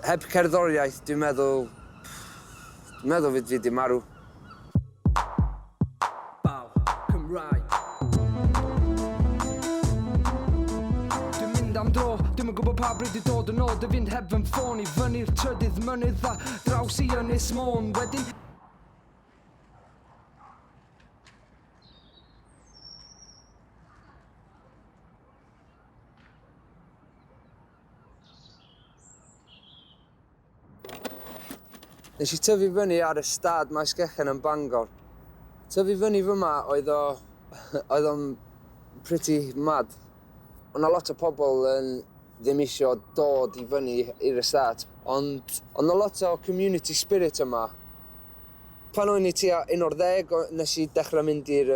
Heb cerddoriaeth, dwi'n meddwl... Dwi'n meddwl fydd fi 'di marw. Baw Cymraeg. Dwi'n mynd am dro, dwi'm yn gwybod pa bryd i dod yn ôl. Dwi'n fynd heb fy ffôn i fyny'r trydydd mynydd a draws i Ynys Môn. Wedyn Nes i tyfu fyny ar y stad Maesgechen yn Bangor. Tyfu fyny fyma oedd o, oedd o'n pretty mad. O'na lot o pobl yn ddim isio dod i fyny i'r estate, ond o'na lot o community spirit yma. Pan o'n i tua 11, nes i dechrau mynd i'r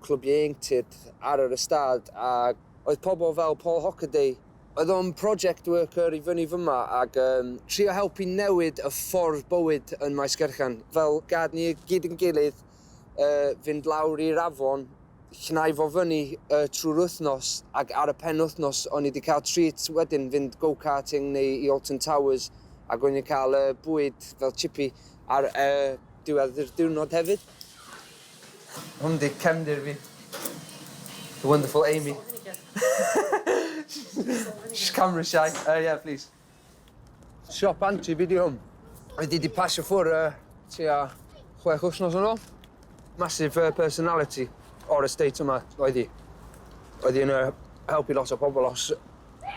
clwb ieuenctid ar yr ystâd, a oedd pobl fel Paul Hockaday, oedd o'n project worker i fyny fyma ac trio helpu newid y ffordd bywyd yn Maesgeirchen. Fel gad ni gyd yn gilydd fynd lawr i'r afon, llnau fo fyny trwy'r wythnos, ac ar y penwythnos o'n i wedi cael treat wedyn fynd go-karting neu i Alton Towers, ac o'n i'n cael bwyd fel chippy ar diwedd yr diwrnod hefyd. Hwn 'di cefndir fi. The wonderful Amy. She's camera shy. Yeah, please. Siop anti fi 'di hwn. Oedd hi 'di pasio ffwr' tua 6 wythnos yn ôl. Massive personality o'r estate yma oedd hi. Oedd hi'n helpu lot o pobl os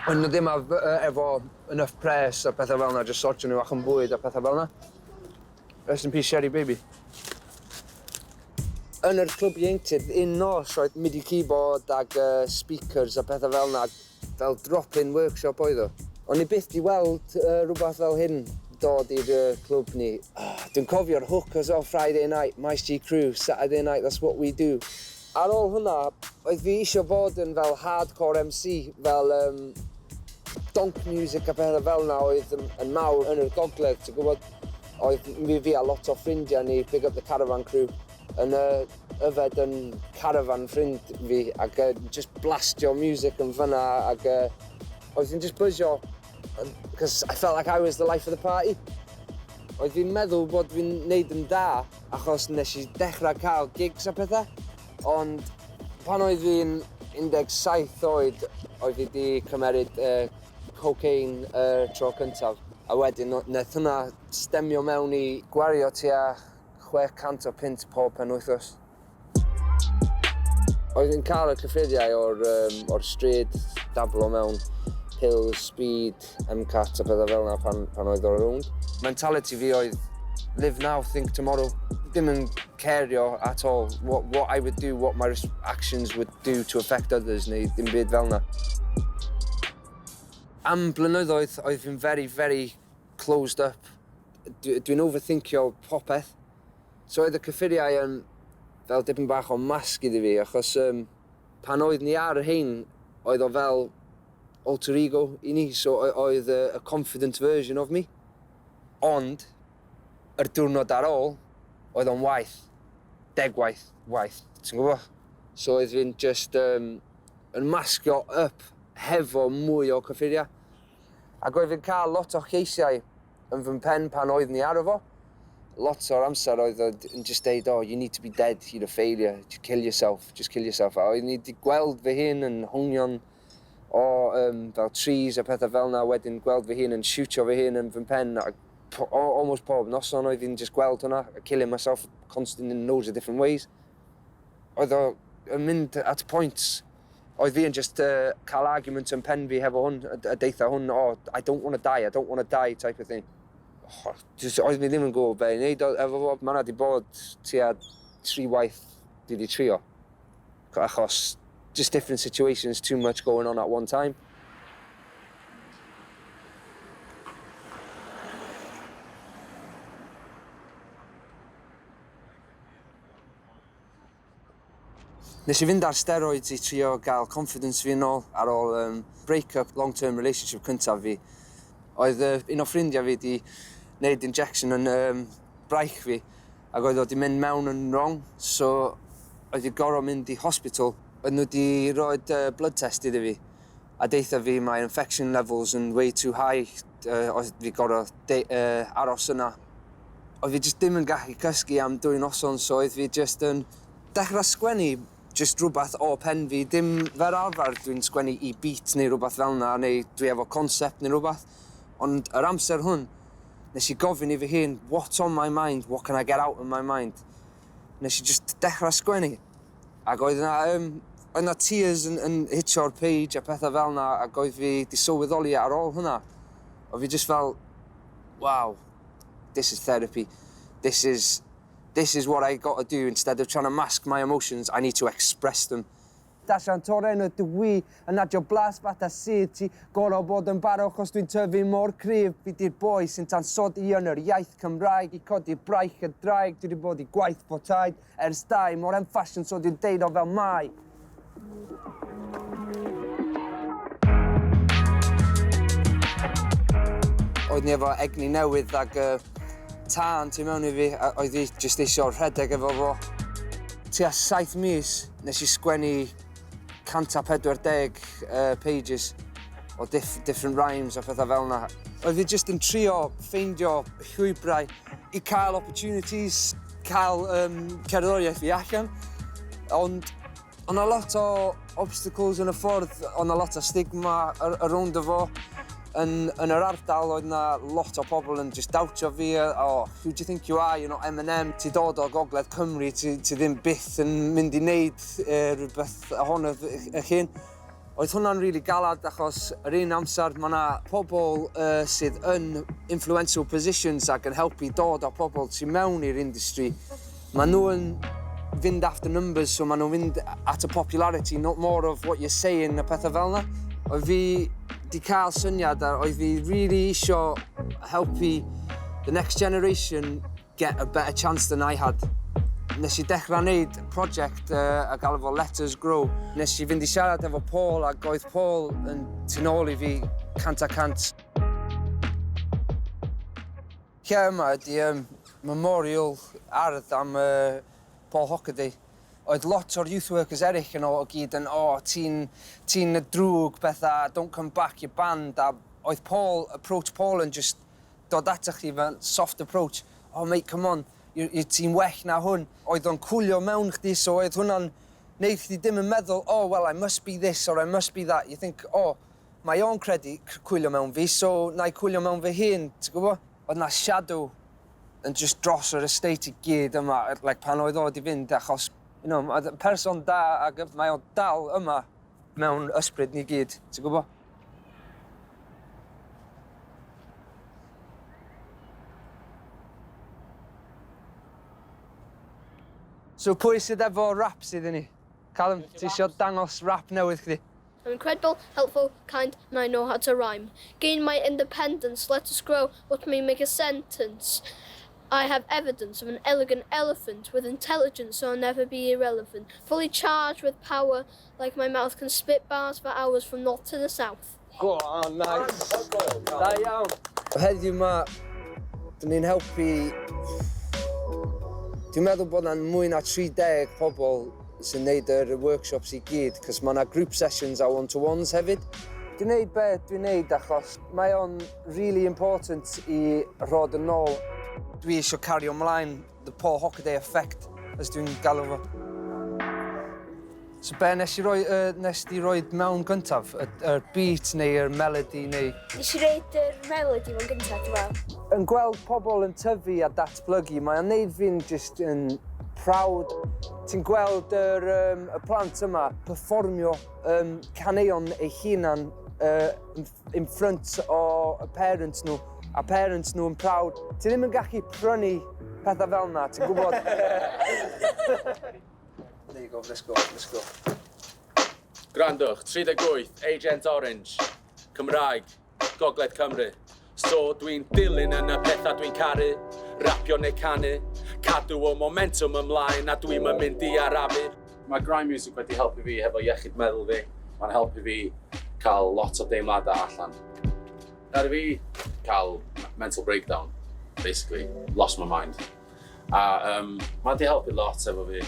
o'n nhw ddim efo enough pres a petha fel 'na, jyst sortio nhw allan bwyd a petha fel 'na. Rest in peace, Sherry baby. Yn yr clwb ieuenctid, un nos oedd MIDI keyboard ag speakers a petha fel 'na. Fel drop-in workshop oedd o. O'n i byth 'di weld rhywbeth fel hyn dod i'r clwb ni. Oh, dwi'n cofio'r hook as well, Friday night, Maes G Crew, Saturday night, that's what we do. Ar ôl hwnna, oedd fi eisiau bod yn fel hardcore MC, fel donk music a pethau fel yna oedd yn mawr yn yr gogledd, ti'n gwybod? Oedd fi a lot o ffrindiau ni, Big Up The Caravan Crew, yn yfed yn caravan ffrind fi ac just blastio music yn fyna ac oedd fi'n just buzzio because I felt like I was the life of the party. Oedd fi'n meddwl bod fi'n neud yn da achos nes i dechrau cael gigs a pethau, ond pan oedd fi'n 17 oed oedd fi wedi cymeryd cocaine y tro cyntaf, a wedyn wnaeth hwnna stemio mewn i gwario tua 600 o punt pob penwythnos. Oedd yn cael y cyffuriau o'r stryd, dablo mewn pills, speed, MCAT a pethau fel yna pan oedd o'r rownd. Mentality fi oedd live now, think tomorrow. Dim yn cario at all what I would do, what my actions would do to affect others neu dim byd fel yna. Am blynyddoedd oedd fi'n very, very closed up. Dwi'n overthinkio popeth. So oedd y cyffuriau yn fel dipyn bach o masg iddi fi, achos pan oedd ni ar y rhein, oedd o fel alter ego i ni, so oedd a confident version of me. Ond, yr diwrnod ar ôl, oedd o'n waeth, degwaith waeth, ti'n gwybod? So oedd fi'n just yn masgio up hefo mwy o cyffuriau. Ac oedd fi'n cael lot o lleisiau yn fy mhen pan oedd ni ar fo. Lot o'r amser oedd yn just deud, "Oh, you need to be dead, you're a failure, just kill yourself, just kill yourself." A oedd ni wedi gweld fy hun yn hongion o fel trees a pethau fel yna, wedyn gweld fy hun yn shootio fy hun yn fy mhen, a almost pob noson oedd hi'n just gweld hwnna, killing myself constantly in loads of different ways. Oedd o yn mynd at points, oedd fi yn just cael argument yn pen fi hefo hwn, a deitha hwn, "Oh, I don't want to die, I don't want to die," type of thing. Oh, just, oedd mi ddim yn gwybod be i wneud efo fo. Mae 'na 'di bod tua tri waith dwi 'di trio. Achos just different situations, too much going on at one time. Nes i fynd ar steroids i trio gael confidence fi yn ôl ar ôl break-up, long-term relationship cyntaf fi. Oedd un o ffrindiau fi di wneud injection yn braich fi ac oedd o di mynd mewn yn wrong, so oedd i gorfod mynd i hospital. Oedd nhw di rhoi blood test iddi fi a deitha fi mae infection levels yn way too high. Oedd fi gorfod aros yna. Oedd fi just dim yn gallu cysgu am 2 noson, so oedd fi just yn dechrau sgwennu just rhywbeth o pen fi. Dim fel arfer dwi'n sgwennu i beat neu rhywbeth fel yna, neu dwi efo concept neu rhywbeth. Ond yr amser hwn, nes i gofyn i fy hun, "What's on my mind? What can I get out of my mind?" Nes i just dechrau sgwennu. Ac oedd yna tears yn hitio'r page a pethau fel yna, ac oedd fi di sylweddoli ar ôl hwnna. Oedd fi just fel, "Wow, this is therapy. This is what I got to do. Instead of trying to mask my emotions, I need to express them." Dasian Toren ydw i yn adio blas fatha sydd ti gorau bod yn barod achos dwi'n tyfu mor cryf. Fi di'r boi sy'n tansoddi yn yr iaith Cymraeg i codi braich y draig. Dwi wedi bod i gwaith botaid ers dau mor hen ffasiwn, so dwi'n deud o fel mai. Oedd ni efo egni newydd ac tân tu mewn i fi, a oedd fi jyst eisiau rhedeg efo fo. Tua 7 mis nes i sgwennu 140 pages o different rhymes a pethau fel yna. Oedd fi jyst yn trio ffeindio llwybrau i cael opportunities, cael cerddoriaeth fi allan. Ond oedd 'na lot o obstacles yn y ffordd, oedd 'na lot o stigma around fo. Yn yr ardal oedd 'na lot o pobl yn just doubtio fi, "Oh, who do you think you are, you're not Eminem, ti dod o Gogledd Cymru, ti ddim byth yn mynd i wneud rhywbeth ohono eich hun." Oedd hwnna'n really really galad achos yr un amser mae yna pobl sydd yn influential positions ac yn helpu dod â pobl tu mewn i'r industry. Mae nhw yn fynd after numbers, so maen nhw'n fynd at y popularity, not more of what you're saying a pethau fel yna. Oedd fi di cael syniad a oedd fi really isio helpu the next generation get a better chance than I had. Nes i dechrau wneud prosiect a galw fo Let Us Grow. Nes i fynd i siarad efo Paul ac oedd Paul yn tu nôl i fi 100%. Lle yma ydy memorial ardd am Paul Hockaday. Oedd lot o'r youth workers eraill yn o gyd yn, "Oh, ti'n y drwg bethau, don't come back, you're banned." A oedd Paul, approach Paul yn just dod atach chi fel soft approach. "Oh mate, come on, you ti'n well na hwn." Oedd o'n cwlio mewn chdi, so oedd hwnna'n neud chdi dim yn meddwl, "Oh, well, I must be this or I must be that." You think, "Oh, mae o'n credu cwylio mewn fi, so na i cwylio mewn fy hun," ti'n gwybod? Oedd na shadow yn just dros yr estate i gyd yma, like, pan oedd o wedi fynd, achos, mae person da ac mae o dal yma mewn ysbryd ni gyd, ti'n gwybod? So pwy sydd efo rap sydd i ni? Callum, ti isio dangos rap newydd chdi? I'm incredible, helpful, kind, and I know how to rhyme. Gain my independence, let us grow, let me make a sentence. I have evidence of an elegant elephant with intelligence, so I'll never be irrelevant. Fully charged with power, like my mouth can spit bars for hours from north to the south. Go on, nice. Da iawn. Heddiw ma, dyn ni'n helpu. Dwi'n meddwl bod yna'n mwy na 30 pobl sy'n neud yr workshops i gyd, cos mae yna group sessions a one-to-ones hefyd. Dwi'n neud be dwi'n neud achos mae o'n really important i rhod yn ôl. Dwi eisiau cario ymlaen the Paul Hockaday effect, as dwi'n galw fo. So be nes di roi mewn gyntaf? Y beat neu'r melody neu? Nes i roid yr melody mewn gyntaf, dwi'n meddwl. Yn gweld pobl yn tyfu a datblygu, mae'n neud fi'n just yn proud. Ti'n gweld y plant yma performio caneuon eu hunan in front o y parents nhw, a parents nhw yn proud. Ti ddim yn gallu prynu pethau fel yna, ti'n gwybod? There you go, let's go, let's go. Gwrandwch, 38, Agent Orange, Cymraeg, Gogledd Cymru. So dwi'n dilyn yn y pethau dwi'n caru, rapio neu canu, cadw o momentum ymlaen a dwi'n mynd i arafu. Mae grime music wedi helpu fi hefo iechyd meddwl fi. Mae'n helpu fi cael lot o deimladau allan. Naru fi cael mental breakdown, basically, lost my mind. A mae wedi helpu lot efo fi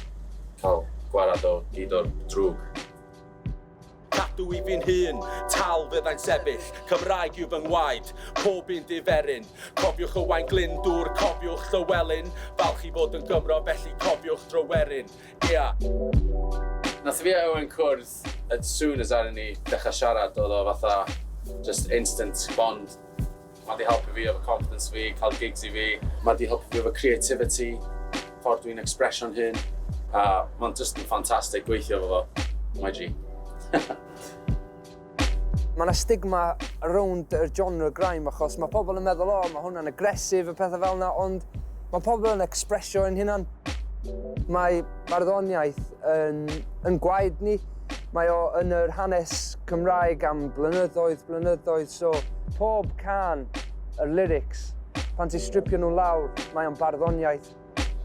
cael gwarad o gyd o'r drwg. cadw i fi'n hun. Tal fyddai'n sefyll, Cymraeg yw fy ngwaed, pob un diferyn. Cofiwch Owain Glyndŵr, cofiwch Llywelyn, falch i fod yn Gymro, felly cofiwch Dryweryn. Ia. Nath fi a Owen cwrdd as soon as aru ni dechrau siarad, oedd o fatha just instant bond. Mae di helpu fi efo confidence fi, cael gigs i fi. Mae di helpu fi efo creativity, ffordd dwi'n expressio'n hun. A mae'n just yn ffantastig gweithio efo fo. My G. Mae yna stigma around y genre grime achos mae pobl yn meddwl, "O, oh, mae hwnna'n aggressive" a pethau fel yna, ond mae pobl yn expressio yn hynna'n. Mae barddoniaeth yn gwaed ni. Mae o yn yr hanes Cymraeg am blynyddoedd, blynyddoedd, so pob cân, y lyrics, pan ti'n stripio nhw lawr, mae o'n barddoniaeth.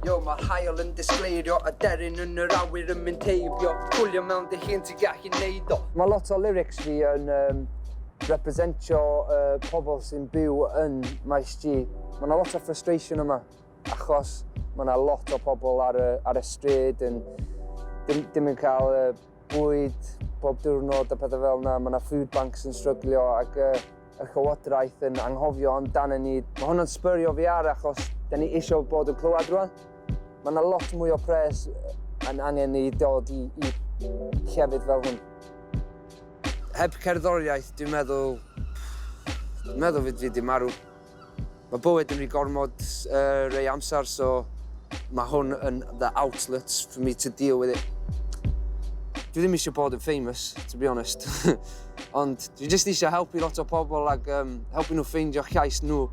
Yo, mae'r haul yn disgleirio, a deryn yn yr awyr yn mynd heibio. Chwilio mewn dy hun, ti'n gallu neud o. Mae lot o lyrics fi yn representio pobl sy'n byw yn Maes G. Mae yna lot o frustration yma, achos mae yna lot o pobl ar y stryd yn dim yn cael bwyd bob diwrnod a pethau fel yna. Mae yna food banks yn stryglio ac y llywodraeth yn anghofio amdano ni. Mae hwnna'n spurrio fi ar achos da ni eisiau bod yn clywed rwan. Mae yna lot mwy o pres yn angen i dod i llefydd fel hwn. Heb cerddoriaeth, dwi'n meddwl fydd fi di marw. Mae bywyd yn rhy gormod rei amser, so mae hwn yn the outlet for me to deal with it. Dwi ddim eisiau bod yn famous, to be honest. Ond dwi jyst eisiau helpu lot o pobl ac helpu nhw ffeindio llais nhw.